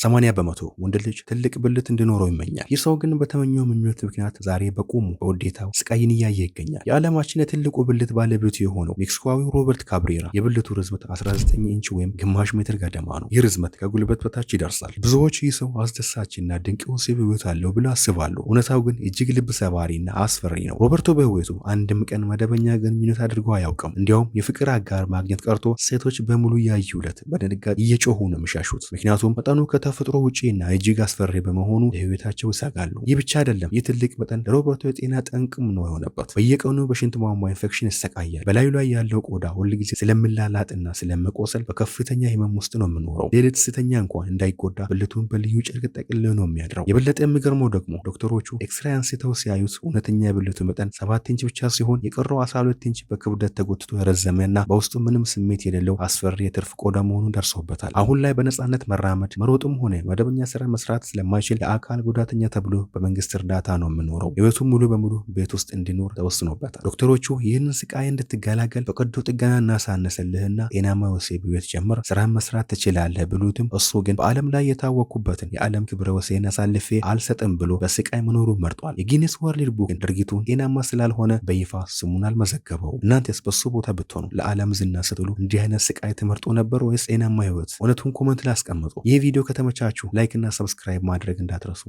80% ወንድ ልጅ ትልቅ ብልት እንዲኖረው ይመኛል። ይህ ሰው ግን በተመኘው ምኞት ምክንያት ዛሬ በቁሙ በውዴታው ስቃይን እያየ ይገኛል። የዓለማችን የትልቁ ብልት ባለቤቱ የሆነው ሜክሲኮዊው ሮበርት ካብሬራ የብልቱ ርዝመት 19 ኢንች ወይም ግማሽ ሜትር ገደማ ነው። ይህ ርዝመት ከጉልበት በታች ይደርሳል። ብዙዎች ይህ ሰው አስደሳችና ድንቅ ወሲብ ህይወት አለው ብለው ያስባሉ። እውነታው ግን እጅግ ልብ ሰባሪና አስፈሪ ነው። ሮበርቶ በህይወቱ አንድም ቀን መደበኛ ግንኙነት አድርጎ አያውቅም። እንዲያውም የፍቅር አጋር ማግኘት ቀርቶ ሴቶች በሙሉ ያዩለት በድንጋጤ እየጮሁ ነው የሚሸሹት። ምክንያቱም መጠኑ ከተፈጥሮ ውጪና እጅግ አስፈሪ በመሆኑ ለህይወታቸው ይሰጋሉ። ይህ ብቻ አይደለም። ይህ ትልቅ መጠን ለሮበርቶ የጤና ጠንቅም ነው የሆነበት። በየቀኑ በሽንት ቧንቧ ኢንፌክሽን ይሰቃያል። በላዩ ላይ ያለው ቆዳ ሁልጊዜ ስለምላላጥና ስለመቆሰል በከፍተኛ ህመም ውስጥ ነው የምኖረው። ሌሊት ስተኛ እንኳን እንዳይጎዳ ብልቱን በልዩ ጨርቅ ጠቅልሎ ነው የሚያድረው። የበለጠ የሚገርመው ደግሞ ዶክተሮቹ ኤክስሬ አንስተው ሲያዩት እውነተኛ የብልቱ መጠን 7 ኢንች ብቻ ሲሆን የቀረው 12 ኢንች በክብደት ተጎትቶ የረዘመና በውስጡ ምንም ስሜት የሌለው አስፈሪ የትርፍ ቆዳ መሆኑን ደርሶበታል። አሁን ላይ በነፃነት መራመድ፣ መሮጥም ሆነ መደበኛ ስራ መስራት ስለማይችል የአካል ጉዳተኛ ተብሎ በመንግስት እርዳታ ነው የምኖረው። ህይወቱን ሙሉ በሙሉ ቤት ውስጥ እንዲኖር ተወስኖበታል። ዶክተሮቹ ይህንን ስቃይ እንድትገላገል በቀዶ ጥገና እናሳነስልህና ጤናማ ወሲብ ህይወት ጀምር፣ ስራ መስራት ትችላለህ ብሉትም እሱ ግን በዓለም ላይ የታወቅኩበትን የዓለም ክብረ ወሰን አሳልፌ አልሰጥም ብሎ በስቃይ መኖሩን መርጧል። የ Guinness World Book ድርጊቱን ጤናማ ስላልሆነ በይፋ ስሙን አልመዘገበው። እናንተስ በሱ ቦታ ብትሆኑ ለዓለም ዝና ስትሉ እንዲህ አይነት ስቃይ ትመርጡ ነበር ወይስ ጤናማ ህይወት? እውነቱን comment ላይ አስቀምጡ። ይህ ቪዲዮ ከተመቻችሁ like እና subscribe ማድረግ እንዳትረሱ።